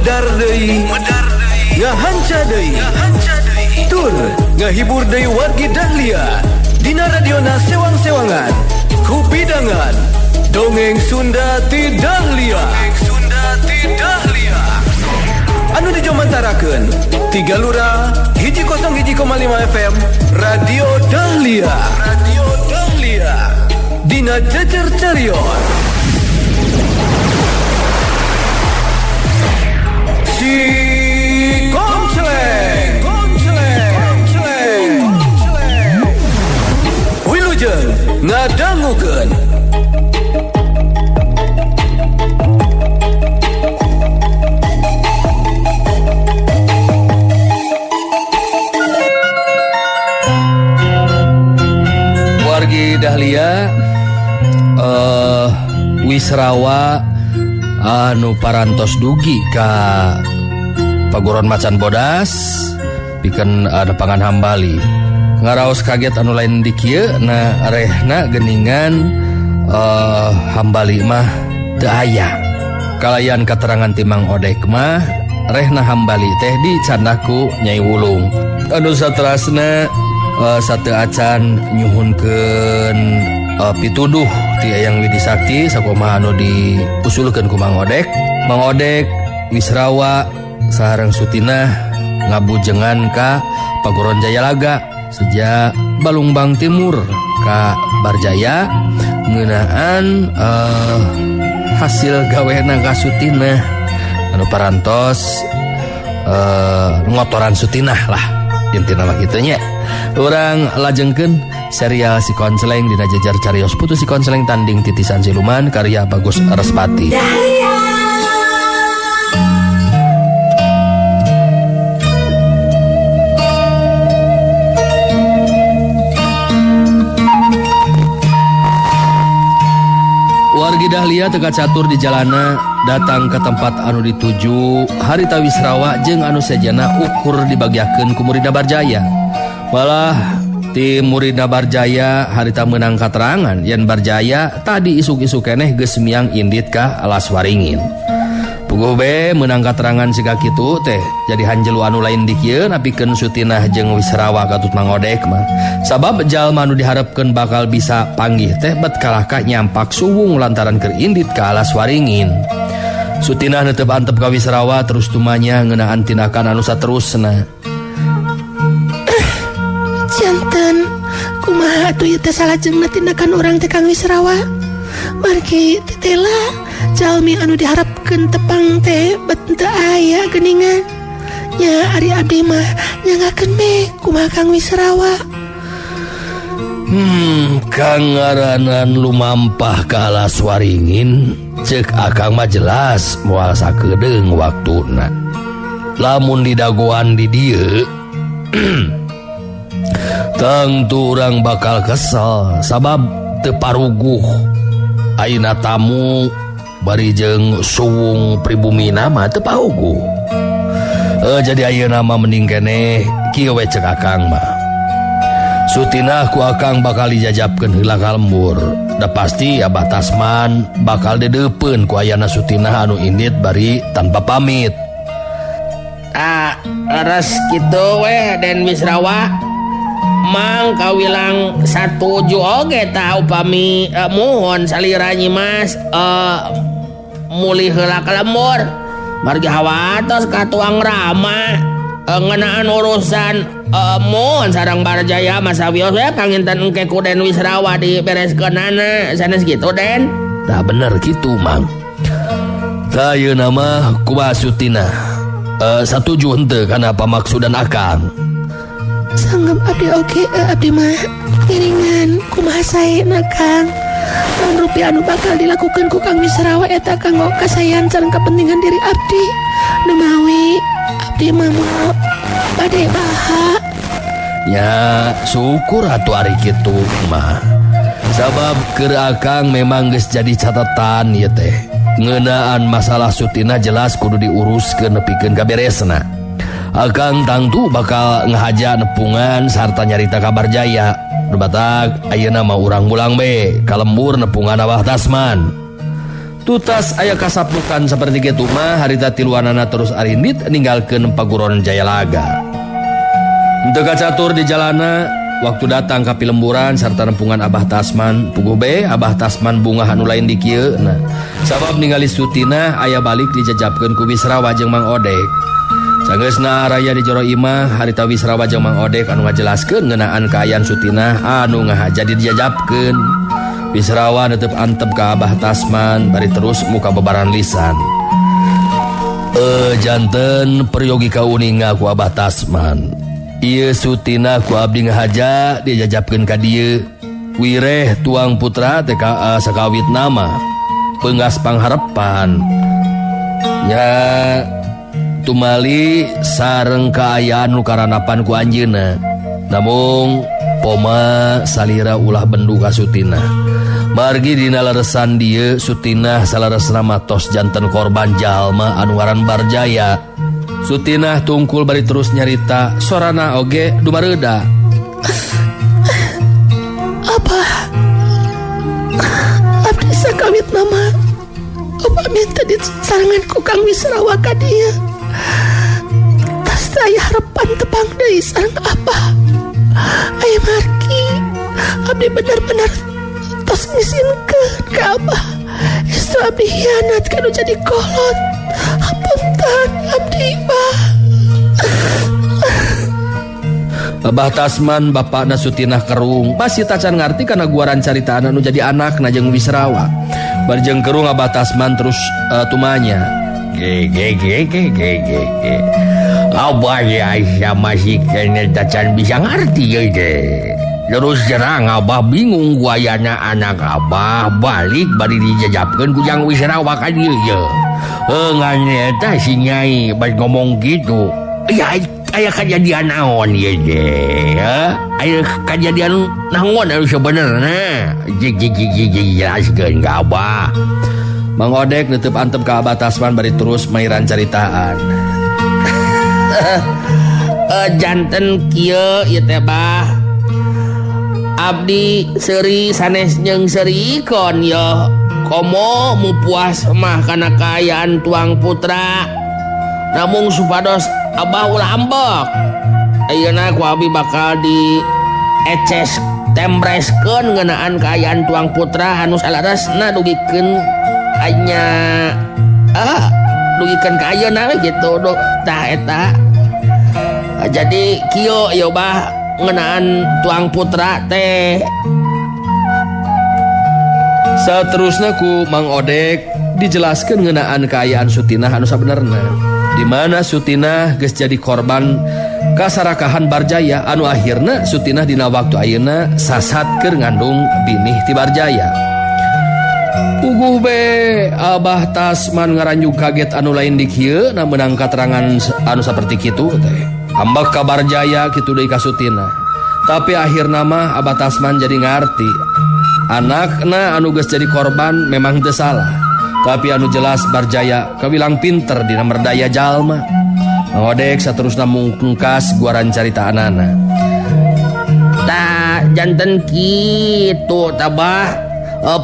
Medar deui, ngahanca deui, tur ngahibur deui wargi Dahlia dina radiona sewang-sewangan kupidangan dongeng Sunda ti Dahlia. Dongeng Sunda ti Dahlia anu dijomantarakeun tiga lura 101,5 FM Radio Dahlia. Radio Dahlia dina Jejer Carios Si Konceleng. Konceleng. Wilujeng ngadangukeun. Wargi Dahlia Wisrawa anu parantos dugi ka Paguron Macan Bodas pikeun nepangan hambali ngaraos kaget anu lain di kieu na rehna geningan hambali mah teu aya kalayan katerangan ti Mang Odek mah rehna hambali teh dicandaku Nyai Wulung anu saterasna sateu acan nyuhunkeun pituduh ti Eyang Widi Sakti sakumaha anu diusulkeun ku Mang Odek. Mang Odek Wisrawa sareng Sutinah ngabujengan ka Paguron Jayalaga sejak Balungbang Timur ka Barjaya ngeunaan hasil gawena ka Sutinah anu parantos ngotoran Sutinah lah intina mah kitu nya. Urang lajengkeun serial Si Konceleng dina jejer carios putu Si Konceleng tanding titisan siluman karya Bagus Respati. Wargi Dahlia teka catur di jalana datang ke tempat anu dituju harita Wisrawa jeung anu sejana ukur dibagiakeun ku muridna Barjaya. Malah ti muridna Barjaya harita meunang katerangan yen Barjaya tadi isuk-isuk keneh geus miang indit ka Alas Waringin. Puguh be meunang katerangan siga kitu teh jadi hanjelu anu lain di kieu napikeun Sutinah jeung Wisrawa katut Mang Odek mah. Sabab jalma anu diharepkeun bakal bisa panggih teh bet kalahka nyampak suwung lantaran keur indit ka Alas Waringin. Sutinah netep antep ka Wisrawa terus tumanya ngeunaan tindakan anu saterusna. Janten kumaha atuh ieu teh salajengna tindakan urang teh Kang Wisrawa? Margi titela jalmi anu diharapkeun tepang teh bet teu aya geuningan. Nya ari abdi mah nyangakeun be kumaha Kang Wisrawa. Kang ngaranan lumampah ka Alas Waringin ceuk akang mah jelas moal sakedeung waktuna. Lamun didagoan di dieu tangtu urang bakal kesel sabab teu paruguh ayeuna tamu bari jeung suwung pribumina mah teu paruguh. Jadi ayeuna mah mending keneh kieu we ceuk akang mah. Sutinah ku akang bakal dijajabkeun heula ka lembur. Da pasti Abah Tasman bakal dedeupeun ku ayana Sutinah anu indit bari tanpa pamit. Ah, leres kitu we Den Wisrawa. Mang kawilang satuju oge ta upami muhun salira Nyi Mas mulih heula ka lembur. Margi hawatos ka tuang Rama ngeunaan urusan muhun sareng Barjaya masawios we panginten engke ku Den Wisrawa dibereskeunana sanes kitu Den. Tah bener kitu Mang. Tah ayeuna mah kumaha Sutinah? Satuju henteu kana pamaksudan akang? Sanggep abdi oge abdi mah ngiringan kumaha saena Kang. Naon rupi anu bakal dilakukeun ku Kang Wisrawa eta kanggo kasayan sareng kepentingan diri abdi. Numawi abdi mah moal bade baha. Ya syukur atuh ari kitu mah. Sabab keur akang memang geus jadi catatan ieu teh. Ngeunaan masalah Sutinah jelas kudu diuruskeun nepikeun ka beresna. Akang tangtu bakal ngahaja nepungan sarta nyarita ka Barjaya. Nu batak ayeuna mah urang mulang be ka lembur nepungan Abah Tasman. Tutas aya kasapukan seperti kitu mah harita tiluanana terus arindit ninggalkeun paguron Jayalaga. Henteu kacatur di jalana waktu datang ka pilemburan sarta nempungan Abah Tasman, puguh be Abah Tasman bungah anu lain di kieu na. Sabab ningali Sutinah aya balik dijajabkeun ku Wisrawa jeung Mang Odek. Sanggeusna raya di jero imah harita Wisrawa jeung Mang Odek anu ngajelaskeun ngeunaan kaayaan Sutinah anu ngahaja dijajabkeun. Wisrawa netep antep ka Abah Tasman bari terus muka bebaran lisan. Janten peryogi kauninga ku Abah Tasman. Ieu Sutinah ku abdi ngahaja dijajabkeun ka dieu. Wireh tuang putra teh sakawit nama peunggas pangharepan. Nya tumali sareng kaayaan nu karanapan ku anjeunna. Namung poma salira ulah bendu ka Sutinah. Margi dina leresan dieu Sutinah salaresna matos janten korban jalma anu ngaran Barjaya. Sutinah tungkul bari terus nyarita sorana oge dumareuda. Apa? Abdi sakawit nama upami tadi sarangan ku Kang Wisrawa ka dieu. Tas aya harepan tepang deui sareng apa? Aya margi abdi benar-benar tos ngisinkeun ka abah. Istri abdi hianat kanu jadi kolot. Hapunten abdi mah. Abah Tasman bapakna Sutinah kerung masih tacan ngarti kana guaran caritaan anu jadi anakna jeung Wisrawa. Bari jeung kerung Abah Tasman terus tumanya. Ge ge ge ge ge ge ge. Abah ya Aisyah masih kene tacan bisa ngarti ye teh. Terus terang Abah bingung guayana anak Abah balik bari dijajabkeun ku Jang Wisrawa ka dieu ye. Ngan eta si Nyai bari ngomong gitu. Ya aya kajadian naon ieu teh? Aya kajadian naon anu sebenarna? Jelaskeun ka Abah. Mang Odek neuteub antep ka Abah Tasman bari terus mairan caritaan. Janten kieu ieu teh bah. Abdi seuri sanes jeung seuri ikon yo. Komo mu puas mah kana kaayaan tuang putra. Namung supados Abah ulah ambek. Ayeuna ku abi bakal di eces tembreskeun ngeunaan kaayaan tuang putra anu salaresna dugikeun anya dugikeun ka ayeuna we kitu tah eta. Jadi kieu ieu bah ngeunaan tuang putra teh. Saterusna ku Mang Odek dijelaskeun ngeunaan kaayaan Sutinah anu sabenerna. Di mana Sutinah geus jadi korban kasarakahan Barjaya anu akhirna Sutinah dina waktu ayeuna sasat keur ngandung binih ti Barjaya. Puguh be Abah Tasman ngaranjug kaget anu lain di kieu na meunang katerangan anu saperti kitu teh. Ambek ka Barjaya kitu deui ka Sutinah. Tapi akhirna mah Abah Tasman jadi ngarti. Anakna anu geus jadi korban memang teu salah. Tapi anu jelas Barjaya kawilang pinter dina merdaya jalma. Ngodek saterusna mungkas guaran caritaanana. Ta janten kitu tabah.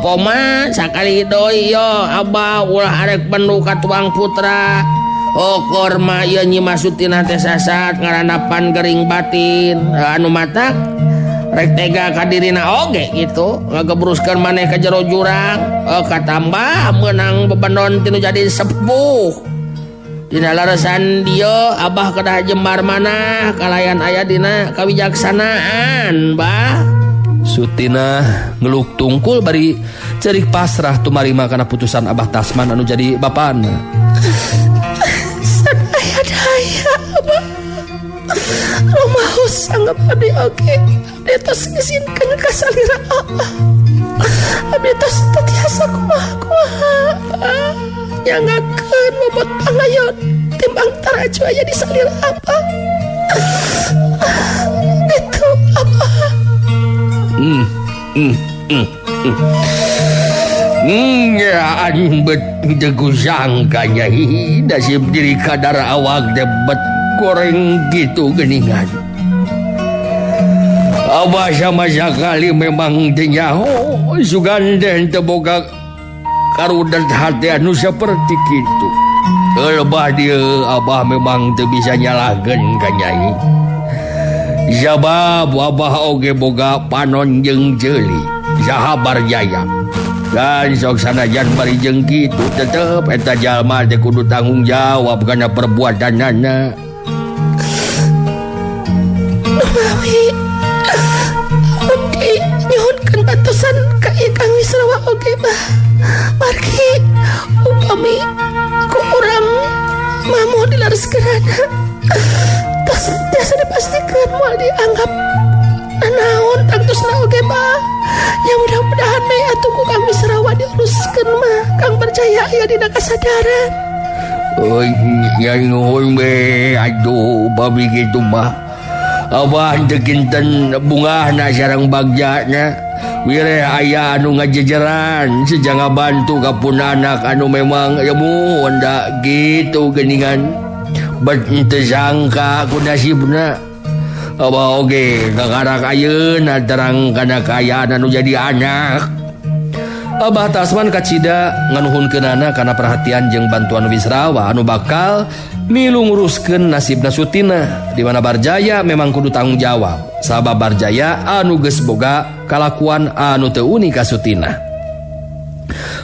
Poma sakali deui yo Abah ulah arek bendu ka tuang putra. Okor mah ieu Nyi Mas Sutinah teh sasat ngaranapan gering batin. Anu matak rek tega ka dirina oge gitu ngagebruskeun maneh ka jero jurang. Katambah meunang bebendon tinu jadi sepuh. Dina laresan dieu Abah kedah jembar manah kalayan aya dina kawijaksanaan bah. Sutinah ngeluk tungkul bari cerik pasrah tumarima kana putusan Abah Tasman anu jadi bapana. Sadaya daya Abah. Rumahos anggap abdi oge. Abdi tos ngisinkeun ka salira Abah. Abdi tos teu tiasa kumaha-kumaha Abah. Nyangakeun bobot pangayon timbang taraju aya di salira Abah. Itu Abah. Ya anjing bet teu sangka nyai nasib diri kadar awak debet goreng gitu geningan. Abah sama sekali memang teu nyaho sugan teh teu boga Karudet hati anu seperti kitu. Lebah dia Abah memang teu bisa nyalahkeun ka Nyai. Sabab Abah oge boga panon jeung ceuli saha Barjaya. Dan sok sanajan bari jeung kitu tetep eta jalma teh kudu tanggung jawab kana perbuatanana. Numawi abdi nyuhunkeun bantosan ka ieu Kang Wisrawa oge bah. Margi upami ku urang mamu dilareskeunana tos tiasa dipastikan moal dianggap nanaon tangtosna oge bah. Ya mudah-mudahan we atuh ku Kang Wisrawa diuruskeun mah Kang Barjaya aya dina kasadaran. Euy nya nuhun we aduh babi kitu mah. Abah teu kinten bungahna sareng bagjana. Wireh aya anu ngajejeran sejang ngabantu ka pun anak anu memang ilmu da gitu geuningan. Bet teu sangka ku nasibna. Abah oge kakarak ayeuna terang kana kaayaan anu jadi anak. Abah Tasman kacida nganuhunkeunana kana perhatian jeung bantuan Wisrawa anu bakal milu nguruskeun nasibna Sutina di mana Barjaya memang kudu tanggung jawab sabab Barjaya anu geus boga kalakuan anu teu unik ka Sutina.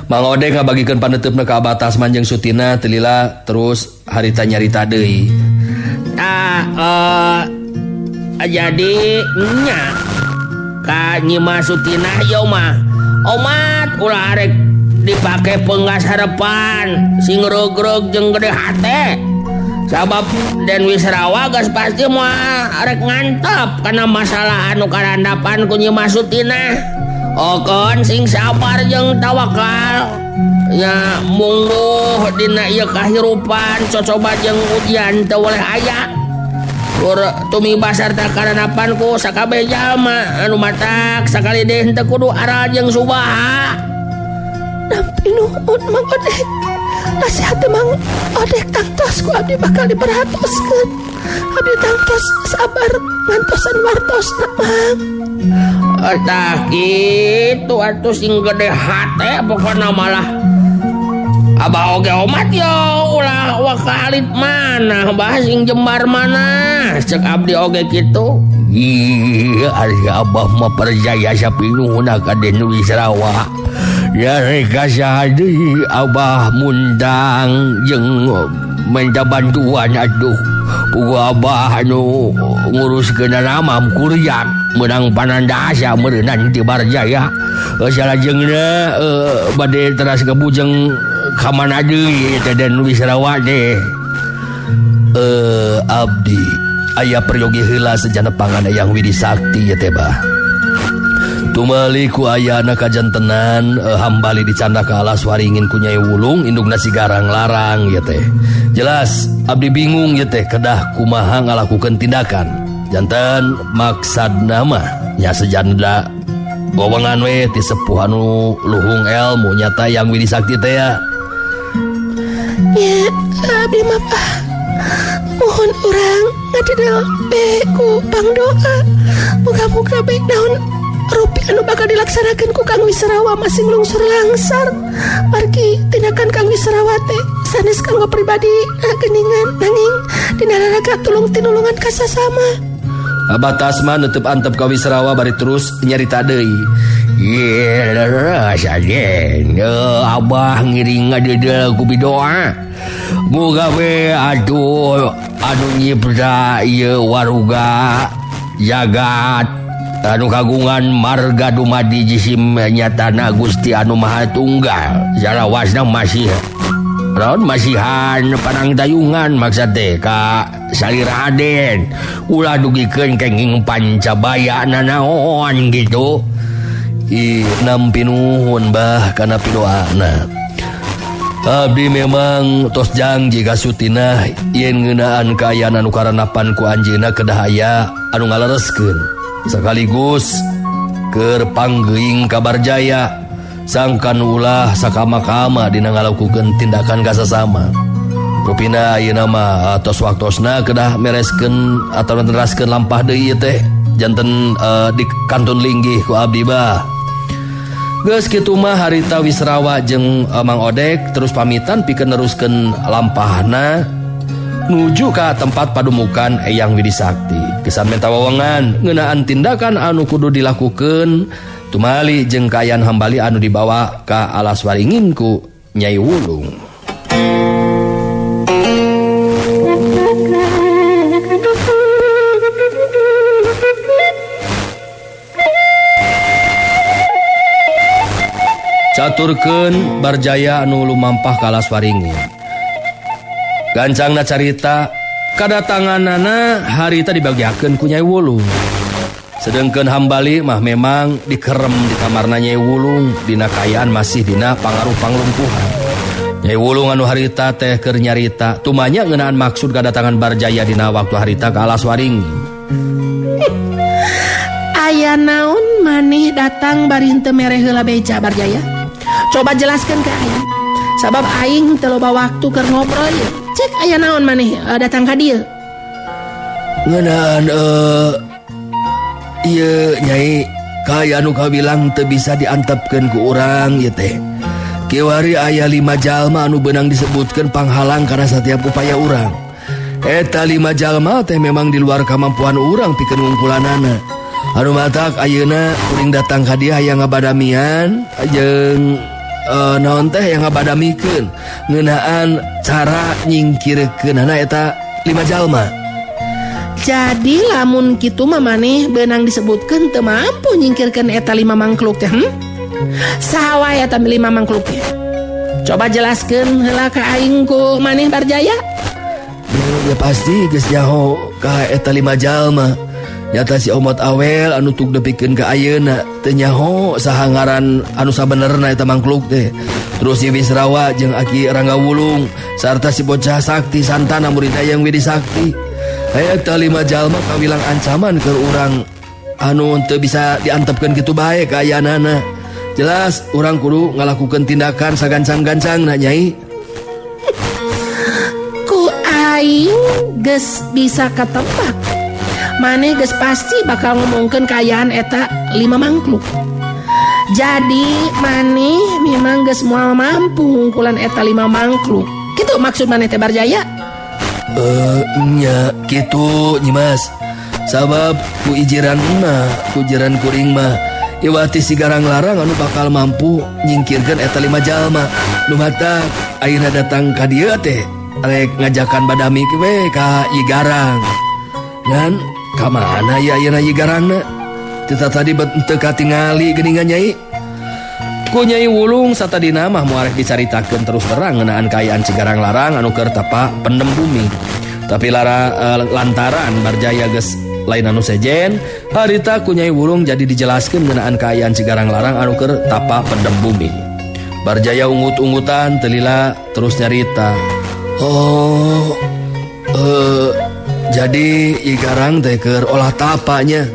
Mang Odeng ngabagikeun paneuteup ka Abah Tasman jeung Sutina teu lila terus harita nyarita deui. Jadi nya ka Nyi Mas Sutina ieu mah omat ulah arek dipake penggas harepan sing regreg jeung gede hate. Sabab Den Wisrawa geus pasti moal arek ngantep kana masalah anu karandapan ku Nyi Mas Sutina. Okon sing sabar jeung tawakal. Nya mungguh dina ieu kahirupan cocoba jeung ujian teu boleh aya. Tur tumiba sarta karanapan ku sakabeh jalma anu matak sakali deui henteu kudu aral jeung subaha. Nampi nuhun Mang Odek. Nasihat Mang Odek tangtos ku abdi bakal diperhatoskeun. Abdi tangtos sabar ngantosan wartosna Mang. Tah kitu atuh sing gede hate pokona malah. Abah oge omat yo ulah wakalit mana bah sing jembar mana cek abdi oge kitu. Ih, ari abah mah percaya sapinuhna ka Den Wisrawa. Ya reka saha deui abah mundang jeung minta bantuan atuh. Pugu abah anu nguruskeun namam kuriak meunang panandasa meureunan ti Barjaya. Salajengna bade teras kebujeng ka mana deui teh Den Wisrawa teh. Abdi aya peryogi heula sejana pangan Eyang Widi Sakti ye teh bah. Tumali ku ayana kajantenan hambali dicanda ka alas waringin ku Nyai Wulung indungna si Garang Larang ye teh. Jelas abdi bingung ye teh kedah kumaha ngalakukeun tindakan. Janten maksadna mah nya sejanda wewengan we ti sepuh anu luhung elmu nyata Eyang Widi Sakti teh ya. Ya abdi mah bah. Mohon urang ngadidel be ku pangdoa. Muga-muga baik naon rupi anu bakal dilaksanakeun ku Kang Wisrawa masing lungsur langsar. Margi tindakan Kang Wisrawa teh sanes kanggo pribadi geuningan nanging dina raraga tulung tinulungan ka sasama. Abah Tasman nutup antep ka Wisrawa bari terus nyarita deui. Ye leres aden. Abah ngiring ngadedel ku bidoa. Muga we atuh anu nyipta ieu waruga jagat anu kagungan marga dumadi jisim nyatana Gusti anu Maha Tunggal. Salawasna masih raon masihan panangtayungan maksud teh ka salira Aden. Ulah dugikeun kenging pancabaya nanaon gitu. Ih, nampi nuhun bah kana pidoana. Abdi memang tos janji ka Sutinah yen ngeunaan kaayaan anu karanapan ku anjeunna kedah aya anu ngalereskeun. Sekaligus keur panggeuing ka Barjaya sangkan ulah sakama-kama dina ngalakukeun tindakan ka sasama. Rupina ayeuna mah tos waktosna kedah mereskeun atawa neraskeun lampah deui teh janten di kantun linggih ku abdi bah. Geus kitu mah harita Wisrawa jeung Mang Odek terus pamitan pikeun neruskeun lampahna nuju ka tempat padumukan Eyang Widi Sakti. Kesan menta wewengan ngeunaan tindakan anu kudu dilakukeun tumali jeung kaayaan Hambali anu dibawa ka Alas Waringin ku Nyai Wulung. Caturkeun Barjaya anu lumampah ka Alas Waringin. Gancangna carita kadatanganana harita dibagiakeun ku Nyai Wulung. Sedengkeun Hambali mah memang dikerem di kamarna Nyai Wulung dina kaayaan masih dina pangaruh panglumpuhan. Nyai Wulung anu harita teh keur nyarita tumanya ngeunaan maksud kadatangan Barjaya dina waktu harita ka Alas Waringin. Aya naon maneh datang bari henteu mere heula beja Barjaya? Coba jelaskan ke aing. Sabab aing teu loba waktu keur ngobrol ieu. Cek aya naon maneh datang ka dieu? Ngeunaan ieu Nyai kaya anu kabilang teu bisa diantepkeun ku urang ieu teh. Kiwari aya 5 jalma anu beunang disebutkeun panghalang kana satiap upaya urang. Eta 5 jalma teh memang di luar kamampuan urang pikeun ngungkulanana. Anu matak ayeuna kuring datang ka dieu hayang ngabadamian jeung naon teh yang ngabadamikeun ngeunaan cara nyingkirkeunana eta 5 jalma. Jadi lamun kitu mah maneh beunang disebutkeun teu mampu nyingkirkeun eta 5 mangkluk teh. Saha wae eta 5 mangkluk teh? Coba jelaskeun heula ka aing ku maneh Barjaya. Ya pasti geus nyaho ka eta 5 jalma. Nyata si Omot Awel anu tug nepikeun ka ayeuna teu nyaho saha ngaran anu sabenerna eta mangkluk teh. Terus si Wisrawa jeung Aki Rangga Wulung sarta si bocah Sakti Santana murid Eyang Widi Sakti. Eta 5 jalma kawilang ancaman keur urang anu teu bisa diantepkeun kitu bae kaayaanana. Jelas urang kudu ngalakukeun tindakan sagancang-gancangna Nyai. Ku aing geus bisa katebak. Maneh geus pasti bakal ngomongkeun kaayaan eta 5 mangkluk. Jadi maneh memang geus moal mampu ngungkulan eta 5 mangkluk. Kitu maksud maneh teh Barjaya? Nya kitu Nyimas. Sabab ku ijiran mah, ku jiran kuring mah iwati si Garang Larang anu bakal mampu nyingkirkeun eta 5 jalma. Nu matak ayeuna datang ka dieu teh rek ngajakan badami we ka Yi Garang. Ngan ka mana ya ayeuna Yi Garangna? Teu tadi bet teu katingali geuningan Nyai. Ku Nyai Wulung satadina mah moal rek dicaritakeun terus terang ngeunaan kaayaan Cigarang Larang anu keur tapa pendem bumi. Tapi lantaran Barjaya geus lain anu sejen, harita ku Nyai Wulung jadi dijelaskeun ngeunaan kaayaan Cigarang Larang anu keur tapa pendem bumi. Barjaya ungut-ungutan telila terus nyarita. Oh, jadi Yi Garang teh keur olah tapanya.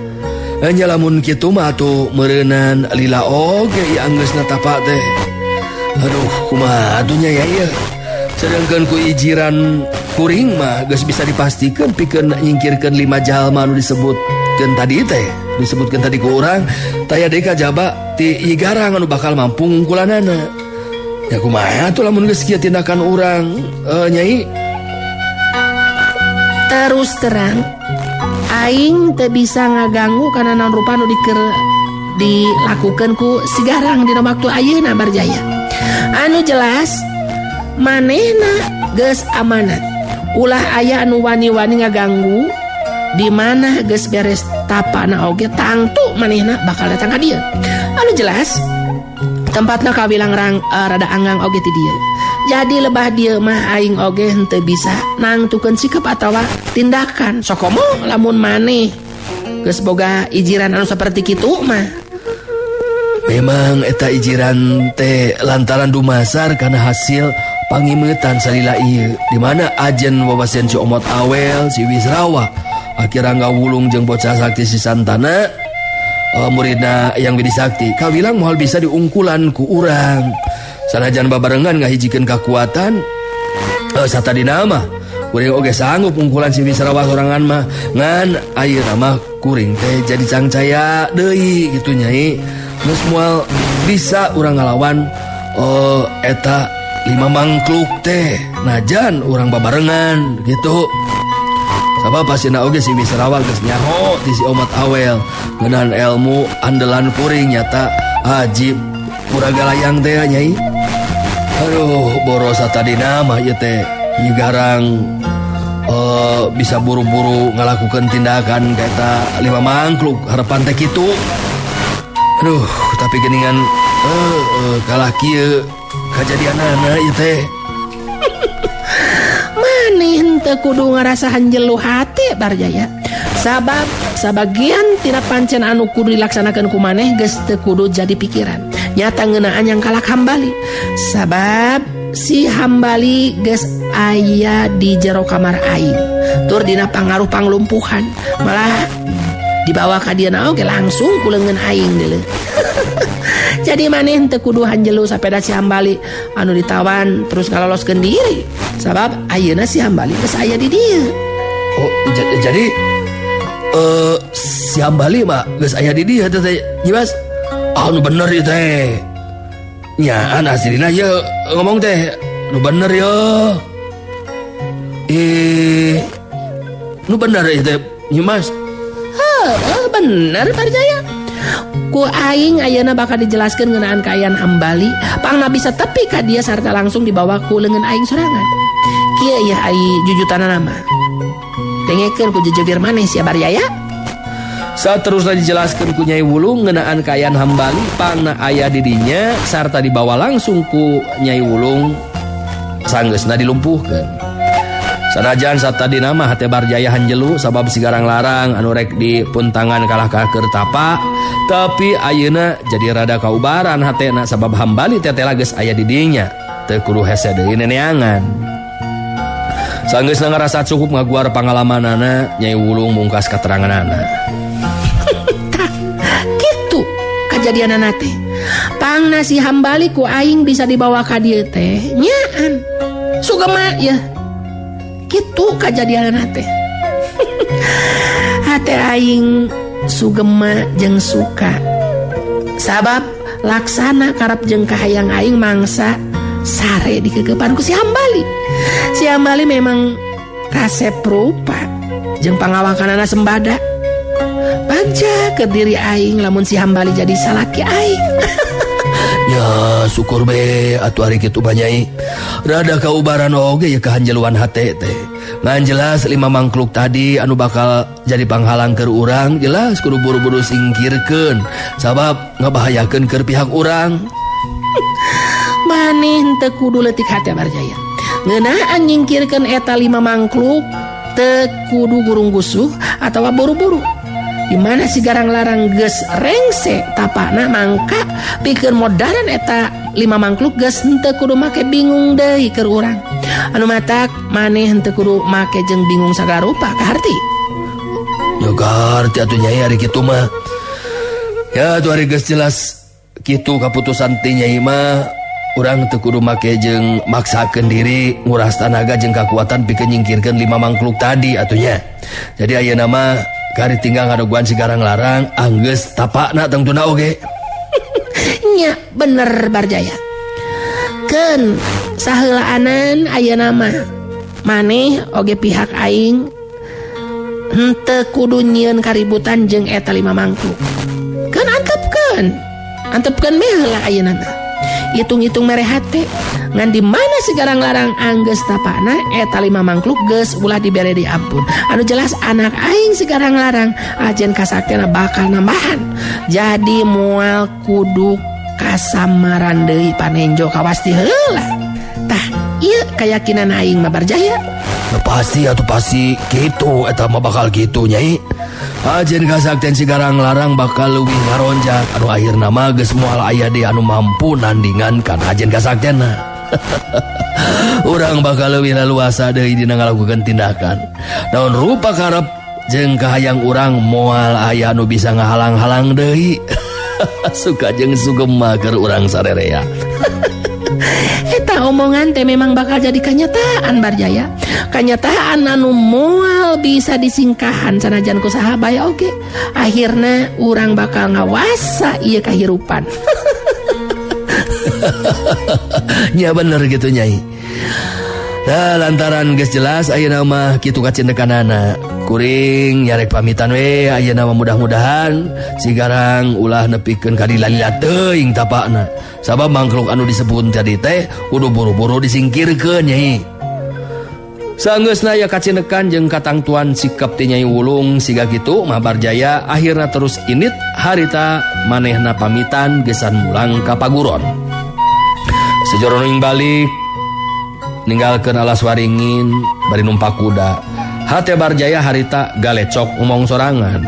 Nya lamun kitu mah atuh meureunnan lila oge ieu anggeusna tapa teh. Aduh, kumaha atuh nya ya ieu. Sedangkan ku ijiran kuring mah geus bisa dipastikeun pikeun nyingkirkeun 5 jalma anu disebutkeun tadi teh. Disebutkeun tadi ku urang, taya deui kajaba ti Yi Garang anu bakal mampu ngungkulanana. Ya kumaha atuh lamun geus kieu tindakan urang, Nyai? Terus terang aing teu bisa ngaganggu kana naon rupa nu dilakukeun ku si Garang dina waktu ayeuna Barjaya. Anu jelas manehna geus amanat. Ulah aya anu wani-wani ngaganggu di mana geus beres tapana oge tangtu manehna bakal datang ka dieu. Anu jelas tempatna kawilang rada anggang oge ti dieu. Jadi lebah dieu mah aing oge henteu bisa nangtukeun sikap atawa tindakan. Sokomo lamun maneh geus boga ijiran anu saperti kitu mah. Memang eta ijiran teh lantaran dumasar kana hasil pangimetan salila ieu di mana ajen wawasan si Omot Awel si Wisrawa akhirnya ngawulung jeung bocah sakti si Santana muridna Eyang Widi Sakti kawilang moal bisa diungkulan ku urang. Sanajan babarengan ngahijikeun kakuatan satadina mah kuring oge sanggup ungkulan si Wisrawa sorangan mah ngan ayeuna mah kuring teh jadi cangcaya deui kitu Nyai. Geus moal Bisa urang ngalawan eta lima mangkluk teh najan urang babarengan gitu. Sabab pasina oge si Wisrawa geus nyaho ti si Omat Awel ngeunaan ilmu andalan kuring nyata Haji Puragalayang teh Nyai. Aduh, borosa tadi nama ieu teh Nyi Garang bisa buru-buru ngalakukan tindakan ka eta lima mangkluk, harapan teh kitu. Aduh, tapi geningan kalah kieu kajadianana ieu teh. Maneh henteu kudu ngarasa hanjelu hate, Barjaya, sabab sabagian tina pancen anu kudu dilaksanakan ku maneh geus teu kudu jadi pikiran, nyata ngeunaan yang kalak Hambali, sabab si Hambali geus aya di jero kamar aing tur dina pangaruh panglumpuhan, malah dibawa ka dieu oge langsung ku leungeun aing deuleu. Jadi maneh teu kudu hanjelu sapeda si Hambali anu ditawan terus ngaloloskeun diri, sabab ayeuna si Hambali geus aya di dieu. Oh, jadi si Hambali mah geus aya di dieu teh, Nyi Mas. Ah, nu bener ieu teh. Nya, aslina ye ngomong teh nu bener yo. Nu bener ieu teh, Nyi Mas. Heuh, bener, Barjaya. Ku aing ayeuna bakal dijelaskeun ngeunaan kaayaan Hambali pangna bisa tepi ka dia sarta langsung dibawa ku leungeun aing sorangan. Kieu ya, ai jujutana mah. Dengekeun ku jejebir maneh sia, Barjaya. Saat terusna dijelaskan ku Nyai Wulung ngeunaan kaayaan Hambali pangna aya di dinya sarta dibawa langsung ku Nyai Wulung sanggeusna dilumpuhkeun. Sanajan saat tadi nama hate Barjaya hanjelu sabab si Garang Larang anu rek di puntangan kalah ka keur tapa, tapi ayeuna jadi rada kaubaran hatena sabab Hambali tetela geus aya di dinya, teu kudu hese deui neneangan. Sanggeusna ngarasa cukup ngaguar pangalamanana, Nyai Wulung mungkas kateranganana. Tah, kitu kajadianana teh. Pangna si Hambali ku aing bisa dibawa ka dieu teh nyaan. Sugema ya. Kitu kajadianana teh. Hate aing sugema jeung suka. Sabab laksana karep jeung kahayang aing mangsa sare dikekepan ku si Hambali. Si Hambali memang kasep rupa jeung pangawakanana sembada. Bagja ke diri aing lamun si Hambali jadi salaki aing. Ya, syukur be atuh ari kitu mah, Nyai. Rada kaubaran oge ya kehanjeluan hate teh. Ngan jelas lima mangkluk tadi anu bakal jadi panghalang keur urang jelas kudu buru-buru singkirkeun sabab ngabahayakeun keur pihak urang. Maneh teu kudu leutik hate, Barjaya. Ngeunaan nyingkirkeun eta lima mangkluk teu kudu gurung gusuh atawa buru-buru. Di mana si Garang Larang geus rengse tapakna mangka pikeun modaran eta lima mangkluk geus henteu kudu make bingung deui keur urang. Anu matak maneh henteu kudu make jeung bingung sagala rupa, kaharti? Ya kaharti atuh, Nyai, ari kitu mah. Ya atuh ari geus jelas kitu kaputusan ti Nyai mah, urang teu kudu make jeung maksakeun diri nguras tanaga jeung kakuatan pikeun nyingkirkeun lima mangkluk tadi atuh nya. Jadi ayeuna mah kari tinggal ngadoguan si Garang Larang anggeus tapakna tangtuna oge. Nya, bener, Barjaya. Keun saheulaanan ayeuna mah maneh oge pihak aing henteu kudu nyieun kaributan jeung eta lima mangkluk. Keun antepkeun. Antepkeun we heula ayeuna mah. Hitung-hitung mere hate ngan di mana si Garang Larang anggeus tapakna eta lima mangkluk geus ulah dibere diampun. Anu jelas anak aing si Garang Larang ajen kasaktena bakal nambahan. Jadi moal kudu kasamaran deui panenjo kawasti heula. Tah, ieu keyakinan aing mah, Barjaya. Ya, pasti atuh, pasti gitu eta mah bakal gitu, Nyai. Ajen kasakten si Garang Larang bakal leuwih ngaronjak anu akhirna mah geus moal aya deui anu mampu nandingan kana ajen kasaktena. Urang bakal leuwih leluasa deui dina ngalakukeun tindakan. Naon rupa karep jeung kahayang urang moal aya anu bisa ngahalang-halang deui. Suka jeung sugema keur urang sarerea. Eta omongan teh memang bakal jadi kenyataan, Barjaya. Kenyataan anu moal bisa disingkahan sanajan ku saha bae oge. Akhirna urang bakal ngawasa ieu kahirupan. Nya bener gitu Nyai. Nah, lantaran geus jelas ayeuna mah kitu kacindekanana. Kuring nyarek pamitan we ayeuna mah, mudah-mudahan si Garang ulah nepikeun ka dilila teuing tapakna. Sabab mangkluk anu disebut tadi teh kudu buru-buru disingkirkeun, Nyai. Sanggeusna aya kacindekan jeung katangtuan sikap ti Nyai Wulung siga kitu mah, Barjaya akhirna terus init harita manehna pamitan gesan mulang ka paguron. Sejoroning balik ninggalkeun alas waringin bari numpak kuda. Hate Barjaya harita galecok ngomong sorangan.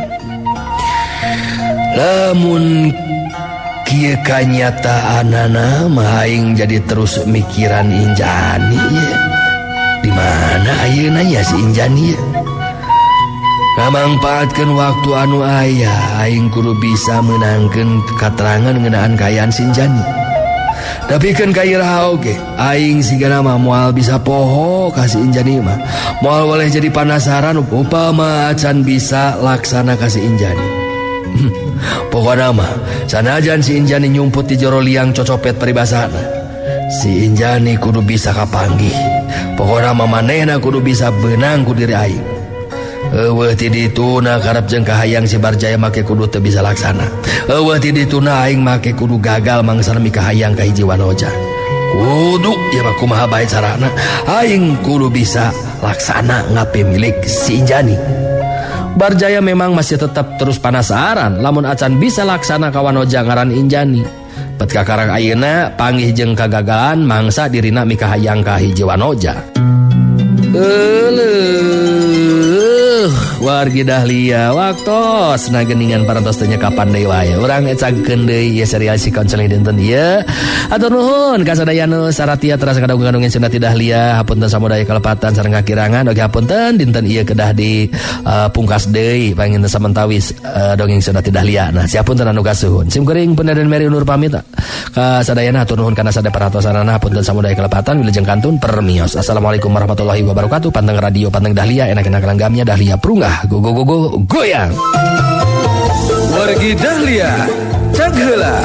Lamun kieu kanyataanana mah aing jadi terus mikiran Injani ye. Di mana ayeuna nya si Injani ye? Ngamangpaatkeun waktu anu aya, aing kudu bisa meunangkeun katerangan ngeunaan kaayaan si Injani. Dapikeun ka iraha oge, aing sigana mah moal bisa poho ka si Injani mah. Moal boleh jadi panasaran upama acan bisa laksana ka si Injani. Pokona mah sanajan si Injani nyumput di jero liang cocopet paribasana, si Injani kudu bisa kapanggih. Pokona mah manehna kudu bisa beunang ku diri aing. Eueuh ti dituna karep jeung kahayang si Barjaya make kudu teu bisa laksana. Eueuh ti dituna aing make kudu gagal mangsa mikahayang ka hiji wanoja. Kudu ieu mah kumaha bae carana aing kudu bisa laksana ngape milik si Injani. Barjaya memang masih tetap terus panasaran lamun acan bisa laksana ka wanoja ngaran Injani. Pet kakarang ayeuna panggih jeung kagagalan mangsa dirina mikahayang ka hiji wanoja. Euleuh, wargi Dahlia waktos na geningan parantos teh kapan deui wae. Urang ecagkeun deui ieu serial si Konceling dinten ieu. Hatur nuhun ka sadaya nu saratia teras ngadongeng dongeng Sunda ti Dahlia. Hapunten samudaya kalepatan sareng kakirangan. Oge hapunten dinten ieu kedah di pungkas deui panginten samentawis dongeng Sunda ti Dahlia. Nah, siapunten anu kasuhun. Sim kuring Pendan Mary undur pamit. Ka sadayana hatur nuhun kana sadaya perhatosanana. Hapunten samudaya kalepatan, wilujeng kantun, permios. Assalamualaikum warahmatullahi wabarakatuh. Panteng radio, panteng Dahlia, enak-enak langgamnya Dahlia Prungah. Go go go go goyang. Wargi Dahlia, cag heula.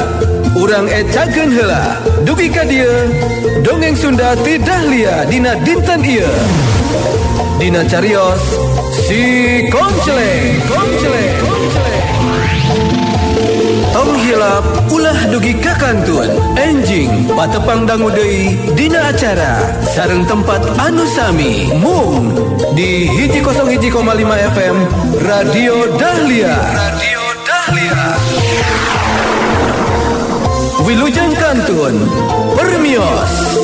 Urang ecakeun heula. Dugi ka dieu, dongeng Sunda ti Dahlia dina dinten ieu. Dina carios si Konceleng, Konceleng, Konceleng. Tong hilap ulah dugi ka kantun. Enjing patepang dangu deui dina acara sareng tempat anu sami mung di 101,5 FM Radio Dahlia. Radio Dahlia. Wilujeng kantun. Permios.